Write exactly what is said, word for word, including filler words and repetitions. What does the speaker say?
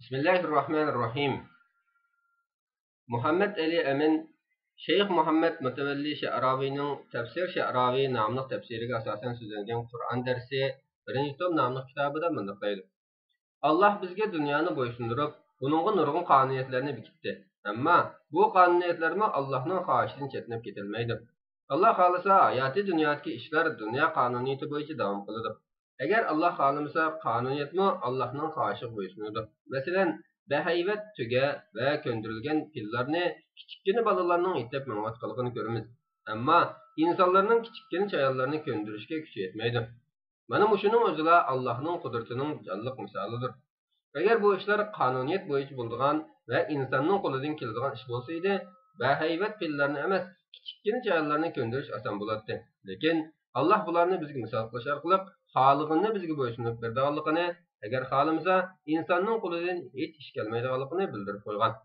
بىسمىللاھىررەھمانىررەھىم. مۇھەممەد ئەلى ئەمىن شەيخ مۇھەممەد مۇتەۋەللى شەئراۋىنىڭ تەپسىر شەئراۋى ناملىق تەپسىرىگە ئاساسەن سۆزلەنگەن قۇرئان دەرسى بىرىنچى توم ناملىق كىتابىدا مۇنداق دەيدۇ: ئاللاھ بىزگە دۇنيانى بويسۇندۇرۇپ، بۇنىڭغا نۇرغۇن قانۇنىيەتلەرنى بېكىتتى. ئەمما بۇ قانۇنىيەتلەرمۇ ئاللاھنىڭ خاھىشىدىن چەتنەپ كېتەلمەيدۇ. ئاللاھ خالىسا، ھاياتىي دۇنيادىكى ئىشلار دۇنيا قانۇنىيىتى بويىچە داۋام قىلىدۇ. ئەگەر ئاللاھ خالىمىسا، قانۇنىيەتمۇ ئاللاھنىڭ خاھىشىغا بويسۇنىدۇ. مەسىلەن، بەھەيۋەت تۆگە ۋە كۆندۈرۈلگەن پىللارنى كىچىككىنە بالىلارنىڭ ھېيتەپ مېڭىۋاتقانلىقىنى كۆرىمىز. ئەمما ئىنسانلارنىڭ كىچىككىنە چايانلارنى كۆندۈرۈشكە كۈچى يەتمەيدۇ. مانا مۇشۇنىڭ ئۆزىلا ئاللاھنىڭ قۇدرىتىنىڭ جانلىق مىسالىدۇر. ئەگەر بۇ ئىشلار قانۇنىيەت بويىچە بولىدىغان ۋە ئىنساننىڭ قولىدىن كېلىدىغان ئىش بولسا ئىدى، بەھەيۋەت پىللارنى ئەمەس، كىچىككىنە چايانلارنى كۆندۈرۈش ئاسان بولاتتى. لېكىن ئاللاھ بۇلارنى بىزگە مىسال قىلىش ئارقىلىق خالىغىنىنى بىزگە بويسۇندۇرۇپ بېرىدىغانلىقىنى، ئەگەر خالىمىسا، ئىنساننىڭ قولىدىن ھېچ ئىش كەلمەيدىغانلىقىنى بىلدۈرۈپ قويغان.